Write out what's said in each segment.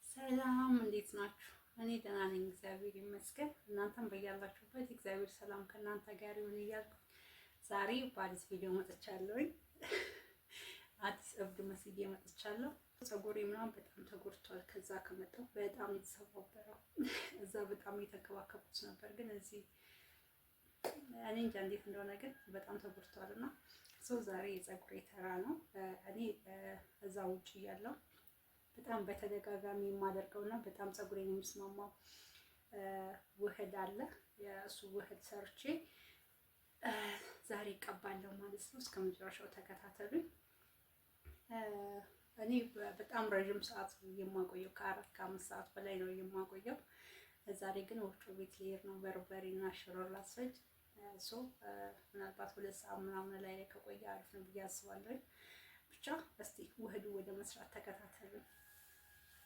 ሰላም እንዴት ናችሁ? እኔ ደህና ነኝ፣ እግዚአብሔር ይመስገን። እናንተም በያላችሁበት እግዚአብሔር ሰላም ከእናንተ ጋር ይሁን እያልኩ ዛሬ በአዲስ ቪዲዮ መጥቻለሁኝ። አዲስ እብድ መስዬ መጥቻለሁ። ፀጉሬ ምናምን በጣም ተጎድቷል። ከዛ ከመጣሁ በጣም የተሰባበረው እዛ በጣም የተንከባከቡት ነበር፣ ግን እዚህ እኔ እንጃ እንዴት እንደሆነ ግን በጣም ተጎድቷል እና so ዛሬ የፀጉሬ ተራ ነው። እኔ እዛ ውጭ እያለሁ በጣም በተደጋጋሚ የማደርገው እና በጣም ፀጉሬን የሚስማማው ውህድ አለ። የእሱ ውህድ ሰርቼ ዛሬ እቀባለሁ ማለት ነው። እስከ መጨረሻው ተከታተሉኝ። እኔ በጣም ረዥም ሰዓት የማቆየው ከ4 ከ5 ሰዓት በላይ ነው የማቆየው። ዛሬ ግን ወፍጮ ቤት ልሄድ ነው፣ በርበሬና ሽሮ ላስፈጭ። So ምናልባት 2 ሰዓት ምናምን ላይ ከቆየ አሪፍ ነው ብዬ አስባለሁ። ብቻ እስቲ ውህዱ ወደ መስራት ተከታተሉኝ።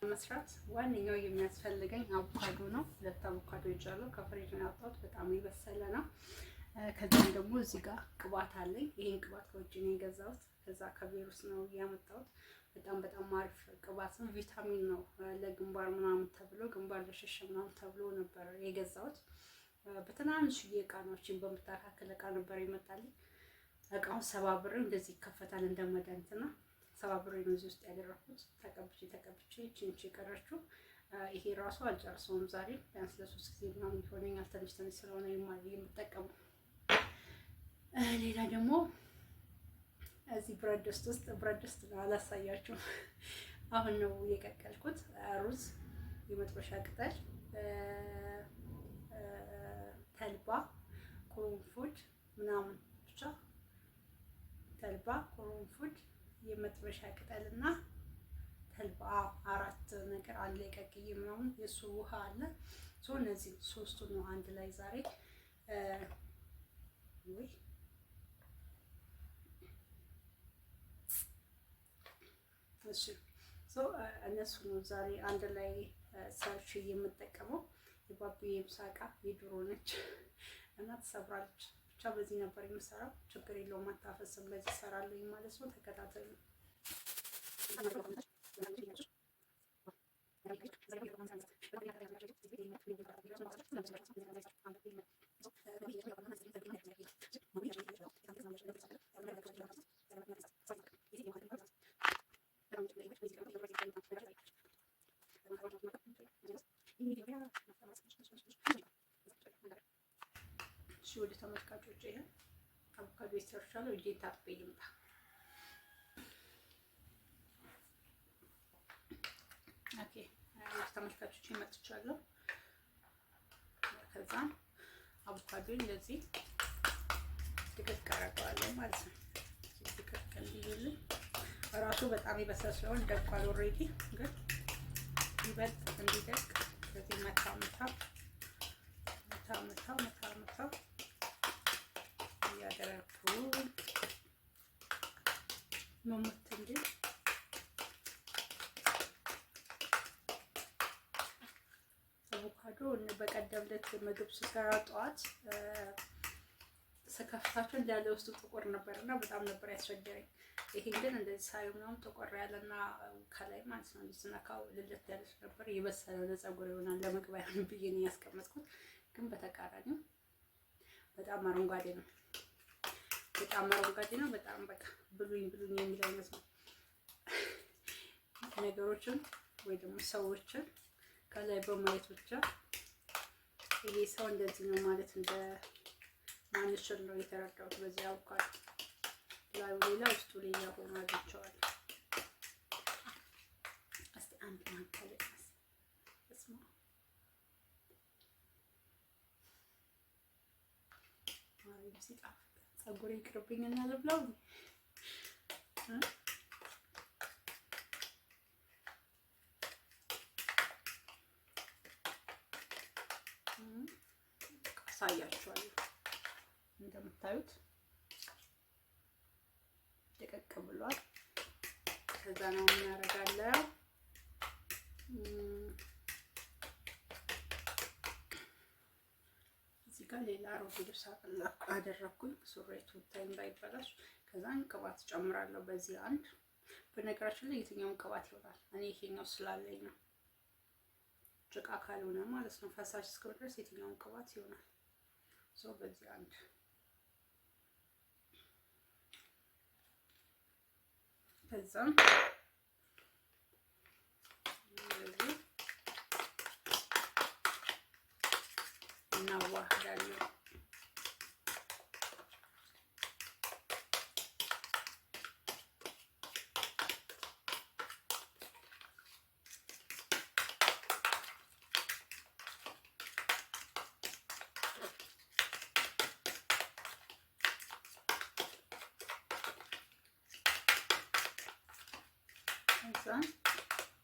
መስራት ዋነኛው የሚያስፈልገኝ አቮካዶ ነው። ሁለት አቮካዶ ይዣለሁ። ከፍሪጅ ነው ያወጣሁት። በጣም የበሰለ ነው። ከዚያም ደግሞ እዚህ ጋር ቅባት አለኝ። ይሄን ቅባት ከውጭ ነው የገዛሁት። ከዛ ከቤሩስ ነው ያመጣሁት። በጣም በጣም አሪፍ ቅባት ነው። ቪታሚን ነው ለግንባር ምናምን ተብሎ ግንባር ለሸሸ ምናምን ተብሎ ነበር የገዛሁት። በትናንሽዬ እቃ ነው፣ እቺን በምታካክል እቃ ነበር ይመጣልኝ። እቃውን ሰባብሬው እንደዚህ ይከፈታል እንደ መድኃኒትና ሰባብሬ ነው እዚህ ውስጥ ያደረኩት። ተቀብቼ ተቀብቼ ቺንቺ የቀረችው ይሄ ራሱ አልጨርሰውም ዛሬ ቢያንስ ለሶስት ጊዜ ምናምን ይሆነኛል። ትንሽ ትንሽ ስለሆነ የምጠቀመው። ሌላ ደግሞ እዚህ ብረት ድስት ውስጥ ብረት ድስት ነው አላሳያችሁም። አሁን ነው የቀቀልኩት ሩዝ፣ የመጥበሻ ቅጠል፣ ተልባ፣ ቁርንፉድ ምናምን ብቻ ተልባ፣ ቁርንፉድ፣ የመጥበሻ ቅጠልና ተልባ አራት ነገር አንድ ላይ ቀቅዬ ምናምን የእሱ ውሃ አለ። So እነዚህ ሶስቱ ነው አንድ ላይ ዛሬ ወይ እሺ so እነሱ ነው ዛሬ አንድ ላይ ሰርቼ የምጠቀመው። የባቢዬ ምሳቃ የድሮ ነች እና ትሰብራለች። ብቻ በዚህ ነበር የምሰራው። ችግር የለውም አታፈስም። በዚህ እሰራለሁ ማለት ነው። ተከታተሉ። እሺ ወደ ተመልካቾች ይሄ አቮካዶ ሰርቻለሁ። እጄን ታጥቤ ልምጣ። Okay ወደ ተመልካቾች መጥቻለሁ። ከዛ አቮካዶ እንደዚህ ድቅቅ አደርገዋለሁ ማለት ነው። ድቅቅ እንዲልልኝ እራሱ በጣም የበሰለ ስለሆነ ደቋል already፣ ግን ይበልጥ እንዲደቅ ከዚህ መታ መታ መታ መታ መታ መታ እያደረኩ መሞት እንጂ አቮካዶ በቀደም ዕለት ምግብ ስሰራ ጠዋት ስከፍታቸው እንዳለ ውስጡ ጥቁር ነበር እና በጣም ነበር ያስቸገረኝ። ይሄ ግን እንደዚህ ሳየው ምናምን ጥቁር ያለና ከላይ ማለት ነው እንደዚህ ስነካው ልልት ያለች ነበር። የበሰለ ለፀጉር ይሆናል ለምግብ አይሆንም ብዬ ነው ያስቀመጥኩት። ግን በተቃራኒው በጣም አረንጓዴ ነው። በጣም አረንጓዴ ነው። በጣም በቃ ብሉኝ ብሉኝ የሚል አይነት ነው። ነገሮችን ወይ ደግሞ ሰዎችን ከላይ በማየት ብቻ ይሄ ሰው እንደዚህ ነው ማለት እንደ ማንችል ነው የተረዳሁት። በዚህ አቮካዶ ላዩ ሌላ ውስጡ ሌላ ሆኖ አግኝቼዋለሁ። እስቲ አንድ ማንኪያ ልቅመስ። እስማ ሲጣፍጥ ፀጉሬ ይቅርብኝና ልብላው። አሳያችኋለሁ። እንደምታዩት ደቀቅ ብሏል። ከዛ ነው የምናደርጋለው እዚህ ጋር ሌላ አሮጌ ልብስ አደረኩኝ፣ ሱሬ ቱታይ እንዳይበላሽ። ከዛን ቅባት ጨምራለሁ በዚህ አንድ። በነገራችን ላይ የትኛውን ቅባት ይሆናል? እኔ ይሄኛው ስላለኝ ነው፣ ጭቃ ካልሆነ ማለት ነው። ፈሳሽ እስከሆነ ድረስ የትኛውን ቅባት ይሆናል። So በዚህ አንድ ከዛም እንደዚህ እናዋህዳለን። ከዛ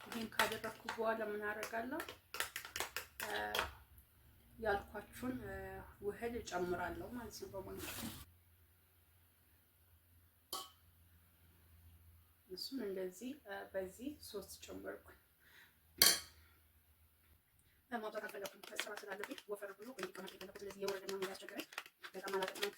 ይህን ካደረኩ በኋላ ምን አደርጋለሁ? ያልኳችሁን ውህድ እጨምራለሁ ማለት ነው በማንኪያ። እሱን እንደዚህ በዚህ ሶስት ጨመርኩኝ። ማውጣት አልፈለኩም፣ ስራ ስላለብኝ ወፈር ብሎ እንዲቀመጥ የፈለኩት። ስለዚህ የወረደ ምናምን ያስቸገረኝ በጣም አላጠቅመም።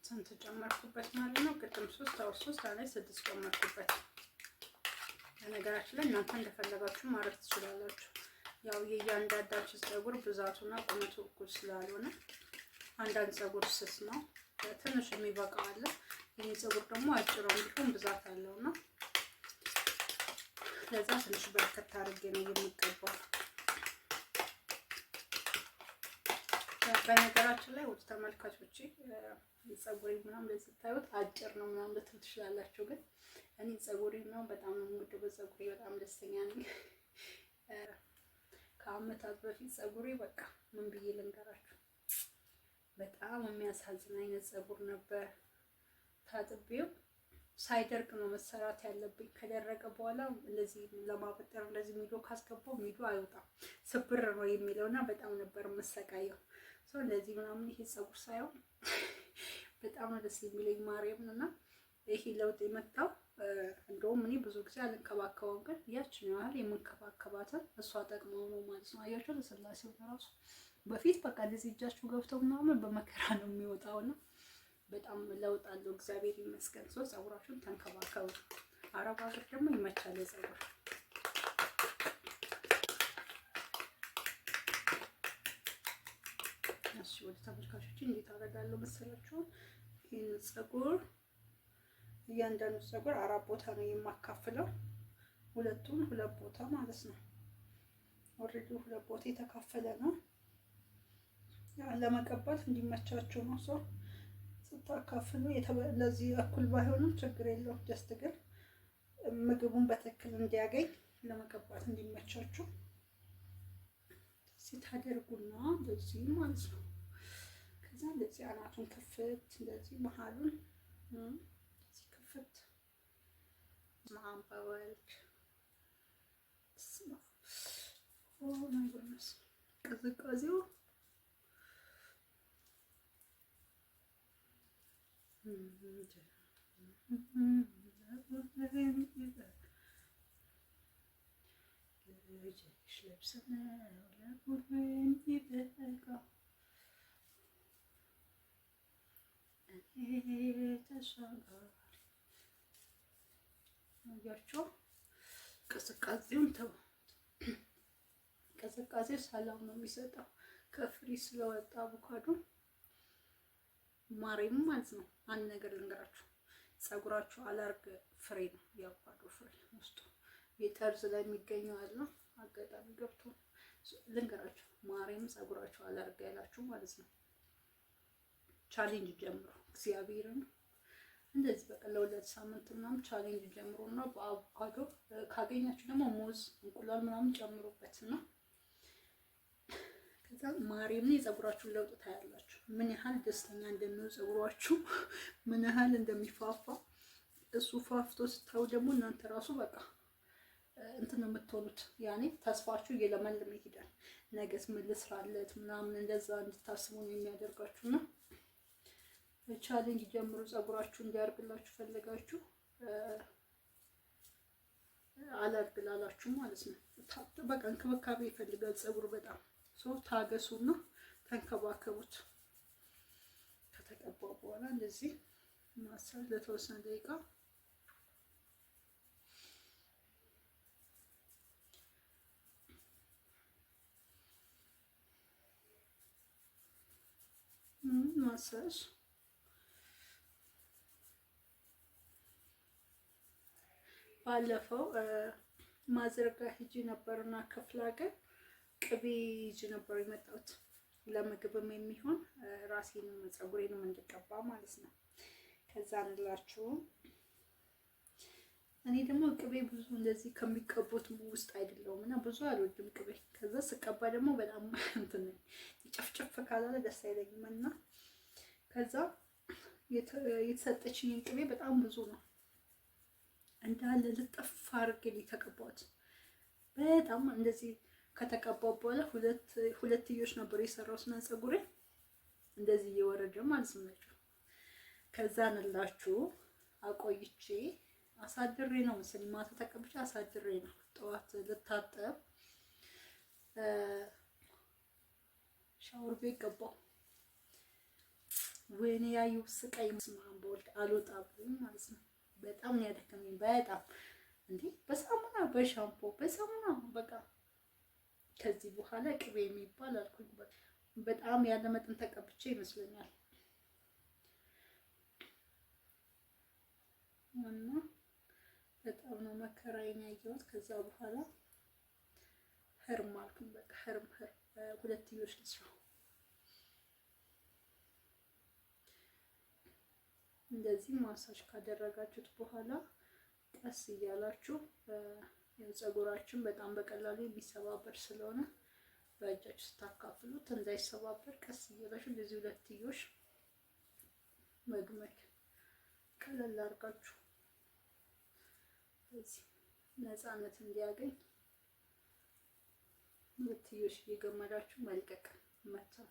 ስንት ጨመርኩበት ማለት ነው? ቅድም ሶስት አሁን ሶስት ላይ ስድስት ጨመርኩበት። በነገራችን ላይ እናንተ እንደፈለጋችሁ ማድረግ ትችላላችሁ። ያው የእያንዳንዳችሁ ፀጉር ብዛቱና ቁመቱ እኩል ስላልሆነ አንዳንድ ፀጉር ስስ ነው፣ ትንሽ የሚበቃው አለ። የኔ ፀጉር ደግሞ አጭር ቢሆን ብዛት አለውና ለዛ ትንሽ በርከት አድርጌ ነው የምቀባው። በነገራችን ላይ ውድ ተመልካቾቼ ፀጉሬ ምናምን ስታዩት አጭር ነው ምናምን ልትሉ ትችላላችሁ። ግን እኔ ፀጉሬ ምናምን በጣም ነው የምወደው። በፀጉሬ በጣም ደስተኛ ነኝ። ከአመታት በፊት ፀጉሬ በቃ ምን ብዬ ልንገራችሁ፣ በጣም የሚያሳዝን አይነት ፀጉር ነበር። ታጥቤው ሳይደርቅ ነው መሰራት ያለብኝ። ከደረቀ በኋላ እንደዚህ ለማበጠር እንደዚህ ሚዶ ካስገባው ሚዶ አይወጣም፣ ስብር ነው የሚለው እና በጣም ነበር የምሰቃየው። ሰው እንደዚህ ምናምን ይሄ ፀጉር ሳይሆን በጣም ነው ደስ የሚለኝ ማርያምን። እና ይሄ ለውጥ የመጣው እንደውም እኔ ብዙ ጊዜ አልንከባከበውም፣ ግን ያችን ያህል የምንከባከባትን እሷ ጠቅመው ነው ማለት ነው። አያቸው ለስላሴው ራሱ በፊት በቃ እንደዚህ እጃችሁ ገብተው ምናምን በመከራ ነው የሚወጣውና በጣም ለውጥ አለው። እግዚአብሔር ይመስገን። ሰው ፀጉራችሁን ተንከባከቡ። አረብ ሀገር ደግሞ ይመቻል የፀጉር። እሺ ወደ ተመልካቾች እንዴት አደርጋለሁ መሰላችሁ? ይህን ፀጉር እያንዳንዱ ፀጉር አራት ቦታ ነው የማካፍለው። ሁለቱን ሁለት ቦታ ማለት ነው። Already ሁለት ቦታ የተካፈለ ነው። ለመቀባት እንዲመቻችሁ ነው። ሰው ስታካፍሉ እንደዚህ እኩል ባይሆንም ችግር የለውም። Just ግን ምግቡን በትክክል እንዲያገኝ ለመቀባት እንዲመቻችሁ ታደርጉና እንደዚህ ማለት ነው። ከዛ እንደዚህ አናቱን ክፍት እንደዚህ መሀሉን እንደዚህ ክፍት ማንበወልድ oh my goodness ቅዝቃዜው ልጅሽ ልብስ ነው ለሁሉ የሚበቃ እኔ ተሻጋሪ። አያችሁ ቅዝቃዜውን ተው። ቅዝቃዜው ሰላም ነው የሚሰጠው። ከፍሪ ስለወጣ አቮካዶ ማሬም ማለት ነው። አንድ ነገር ልንገራችሁ፣ ፀጉራችሁ አላርግ ፍሬ ነው የአቮካዶ ፍሬ ውስጡ የጠርዝ ላይ የሚገኘው አለ። አጋጣሚ ገብቶ ልንገራችሁ፣ ማሬም ፀጉራችሁ አላርግ ያላችሁ ማለት ነው። Challenge ጀምሮ እግዚአብሔርን እንደዚህ በቃ ለሁለት ሳምንት ምናምን challenge ጀምሮ እና በአቮካዶ ካገኛችሁ ደግሞ ሙዝ፣ እንቁላል ምናምን ጨምሩበት እና ከዛ ማርያምን የፀጉራችሁን ለውጥ ታያላችሁ። ምን ያህል ደስተኛ እንደሚሆን ፀጉራችሁ ምን ያህል እንደሚፋፋ እሱ ፋፍቶ ስታዩ ደግሞ እናንተ ራሱ በቃ እንትን የምትሆኑት ያኔ ተስፋችሁ እየለመለመ ይሄዳል። ነገስ ምን ልስራለት ምናምን እንደዛ እንድታስቡ ነው የሚያደርጋችሁና Challenge ጀምሩ። ፀጉራችሁ እንዲያርግላችሁ ፈልጋችሁ አላድግ ላላችሁ ማለት ነው። በቃ እንክብካቤ ይፈልጋል ፀጉር በጣም። So ታገሱና ተንከባከቡት። ከተቀባው በኋላ እንደዚህ ማሳጅ ለተወሰነ ደቂቃ። ማሳጅ። ባለፈው ማዘርጋ ሂጂ ነበርና ክፍለ ሀገር ቅቤ ይዤ ነበር የመጣሁት፣ ለምግብም የሚሆን ራሴንም ፀጉሬንም እንድቀባ ማለት ነው። ከዛ እንላችሁ እኔ ደግሞ ቅቤ ብዙ እንደዚህ ከሚቀቡት ውስጥ አይደለሁም እና ብዙ አልወድም ቅቤ። ከዛ ስቀባ ደግሞ በጣም እንትን ጨፍጨፍ ካላለ ደስ አይለኝም እና ከዛ የተሰጠችኝን ቅቤ በጣም ብዙ ነው፣ እንዳለ ልጠፍ አድርጌ የተቀባሁት። በጣም እንደዚህ ከተቀባው በኋላ ሁለትዮሽ ነበር የሰራሁት እና ፀጉሬ እንደዚህ እየወረደ ማለት ነው። ከዛ ንላችሁ አቆይቼ አሳድሬ ነው መሰለኝ፣ ማታ ተቀብቼ አሳድሬ ነው ጠዋት ልታጠብ ሻወር ቤት ገባሁ። ወይኔ ያየሁት ስቃይ! ስማ በወልድ አልወጣ ብሎኝ ማለት ነው። በጣም ነው ያደከመኝ። በጣም እንዴ፣ በሳሙና በሻምፖ በሳሙና በቃ ከዚህ በኋላ ቅቤ የሚባል አልኩኝ። በጣም ያለ መጠን ተቀብቼ ይመስለኛል። እና በጣም ነው መከራዬን ያየሁት። ከዛ በኋላ ህርም አልኩኝ። በቃ ህርም ህርም ሁለትዮሽ ልስራው። እንደዚህ ማሳጅ ካደረጋችሁት በኋላ ቀስ እያላችሁ፣ ፀጉራችን በጣም በቀላሉ የሚሰባበር ስለሆነ በእጃችሁ ስታካፍሉት እንዳይሰባበር ቀስ እያላችሁ እንደዚህ ሁለትዮሽ መግመድ ቀለል አድርጋችሁ በዚህ ነፃነት እንዲያገኝ ሁለትዮሽ እየገመዳችሁ መልቀቅ መተው።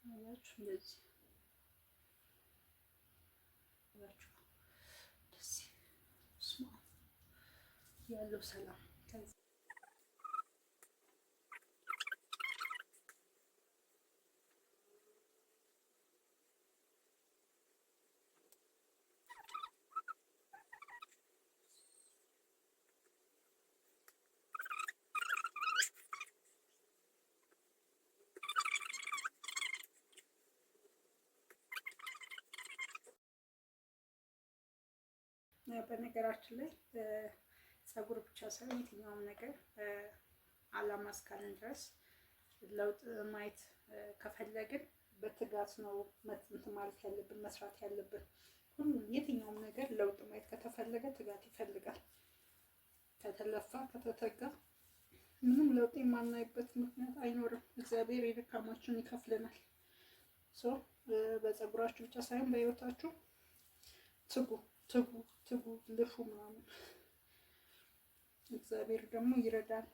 አያችሁ፣ እንደዚህ እንደዚህ ያለው ሰላም። በነገራችን ላይ ፀጉር ብቻ ሳይሆን የትኛውም ነገር አላማ እስካለን ድረስ ለውጥ ማየት ከፈለግን በትጋት ነው እንትን ማለት ያለብን፣ መስራት ያለብን። ሁሉም የትኛውም ነገር ለውጥ ማየት ከተፈለገ ትጋት ይፈልጋል። ከተለፋ ከተተጋ ምንም ለውጥ የማናይበት ምክንያት አይኖርም። እግዚአብሔር የድካማችንን ይከፍለናል። So በፀጉራችሁ ብቻ ሳይሆን በህይወታችሁ ትጉ፣ ትጉ፣ ትጉ፣ ልፉ ምናምን፣ እግዚአብሔር ደግሞ ይረዳል።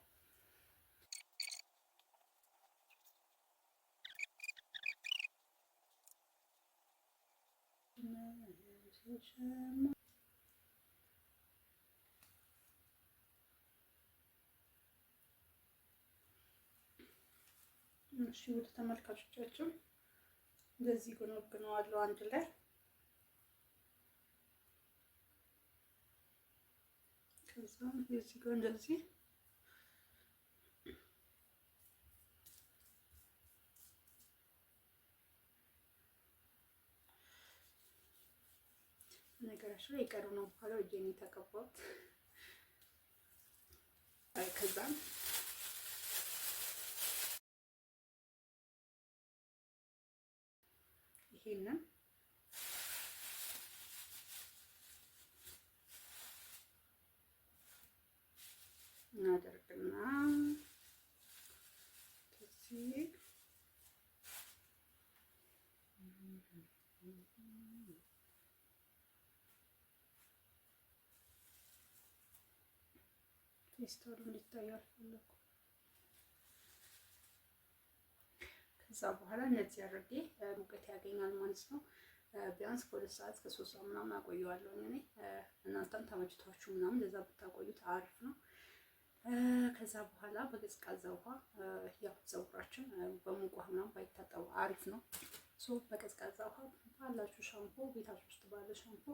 እሺ ወደ ተመልካቾቻችን እንደዚህ ጎነግነዋለሁ አንድ ላይ። ከዛ የዚህ ጋር እንደዚህ ነገራችን ላይ የቀሩ ነው፣ በኋላ እጄን የተቀባሁት። ከዛም ይሄንን እናደርግና ከዚህ ፌስታሉ እንዲታይ አልፈለኩም። ከዛ ከዛ በኋላ እነዚህ አድርጌ ሙቀት ያገኛል ማለት ነው። ቢያንስ ከ2 ሰዓት ከ3 ሰዓት ምናምን አቆየዋለሁ እኔ። እናንተም ተመችቷችሁ ምናምን ለዛ ብታቆዩት አሪፍ ነው። ከዛ በኋላ በቀዝቃዛ ውሃ፣ ያው ፀጉራችን በሙቅ ውሃ ምናምን ባይታጠቡ አሪፍ ነው። So በቀዝቃዛ ውሃ ባላችሁ ሻምፖ፣ ቤታችሁ ውስጥ ባለ ሻምፖ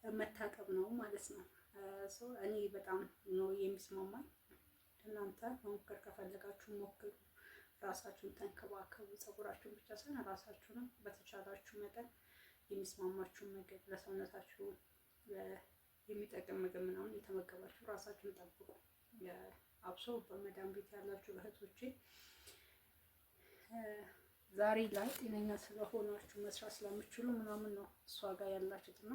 መታጠብ ነው ማለት ነው። So እኔ በጣም ነው የሚስማማኝ። እናንተ መሞከር ከፈለጋችሁ ሞክሩ። ራሳችሁን ተንከባከቡ። ፀጉራችሁን ብቻ ሳይሆን ራሳችሁንም በተቻላችሁ መጠን የሚስማማችሁን ምግብ፣ ለሰውነታችሁ የሚጠቅም ምግብ ምናምን የተመገባችሁ ራሳችሁን ጠብቁ። አብሶ በመዳም ቤት ያላችሁ እህቶቼ ዛሬ ላይ ጤነኛ ስለሆናችሁ፣ መስራት ስለምችሉ ምናምን ነው እሷ ጋር ያላችሁት እና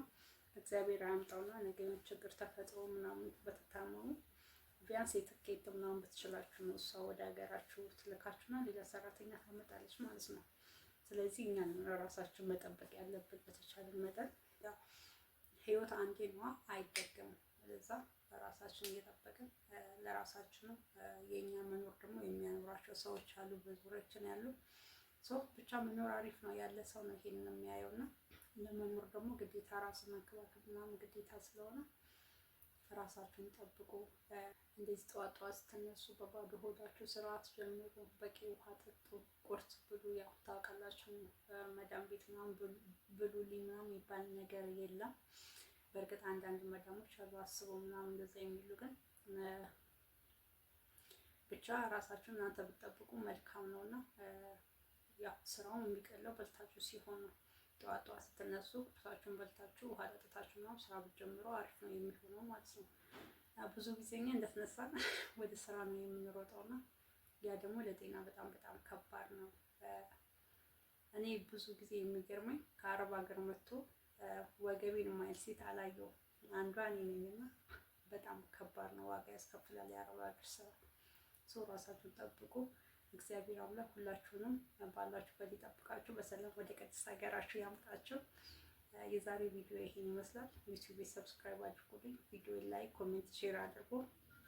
እግዚአብሔር አያምጣውና ነገ ችግር ተፈጥሮ ምናምን በተታመሙ ቢያንስ የትኬት ምናምን ብትችላችሁ ነው እሷ ወደ ሀገራችሁ ትልካችሁና ሌላ ሰራተኛ ታመጣለች ማለት ነው። ስለዚህ እኛ ራሳችን መጠበቅ ያለብን በተቻለ መጠን። ህይወት አንዴ ነዋ፣ አይደገምም። ለዛ ራሳችን እየጠበቅን ለራሳችንም የእኛ መኖር ደግሞ የሚያኖራቸው ሰዎች አሉ፣ በዙሪያችን ያሉ ሰው። ብቻ መኖር አሪፍ ነው። ያለ ሰው ነው ይሄንን የሚያየው እና ለመኖር ደግሞ ግዴታ ራስን መንከባከብ ምናምን ግዴታ ስለሆነ ራሳችሁን ጠብቁ። እንደዚህ ጠዋት ጠዋት ስትነሱ በባዶ ሆዳችሁ ስራ አትጀምሩ። በቂ ውሃ ጠጡ፣ ቁርስ ብሉ። ያው ታውቃላችሁ መዳም ቤት ምናምን ብሉልኝ ምናምን የሚባል ነገር የለም። በእርግጥ አንዳንድ መዳሞች አሉ አስበው ምናምን እንደዛ የሚሉ፣ ግን ብቻ ራሳችሁን እናንተ ብትጠብቁ መልካም ነው እና ያው ስራውን የሚቀለው በልታችሁ ሲሆን ነው። ጠዋት ጠዋት ስትነሱ ቁርሳችሁን በልታችሁ ውሃ ጠጥታችሁ ምናምን ስራ ብትጀምሩ አሪፍ ነው የሚሆነው ማለት ነው። ብዙ ጊዜ እኛ እንደተነሳን ወደ ስራ ነው የምንሮጠው እና ያ ደግሞ ለጤና በጣም በጣም ከባድ ነው። እኔ ብዙ ጊዜ የሚገርመኝ ከአረብ ሀገር መጥቶ ወገቤን የማይል ሴት አላየሁም። አንዷ እኔ ነኝና በጣም ከባድ ነው፣ ዋጋ ያስከፍላል የአረብ ሀገር ስራ። So ራሳችሁን ጠብቁ። እግዚአብሔር አምላክ ሁላችሁንም ባላችሁበት ይጠብቃችሁ፣ በሰላም ወደ ቅድስት ሀገራችሁ ያምጣችሁ። የዛሬ ቪዲዮ ይሄን ይመስላል። YouTube subscribe አድርጉልኝ፣ ቪዲዮ like፣ comment፣ share አድርጉ።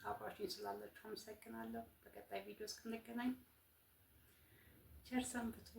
አብራችሁኝ ስላላችሁ አመሰግናለሁ። በቀጣይ ቪዲዮ እስክንገናኝ ቸር ሰንብቱ።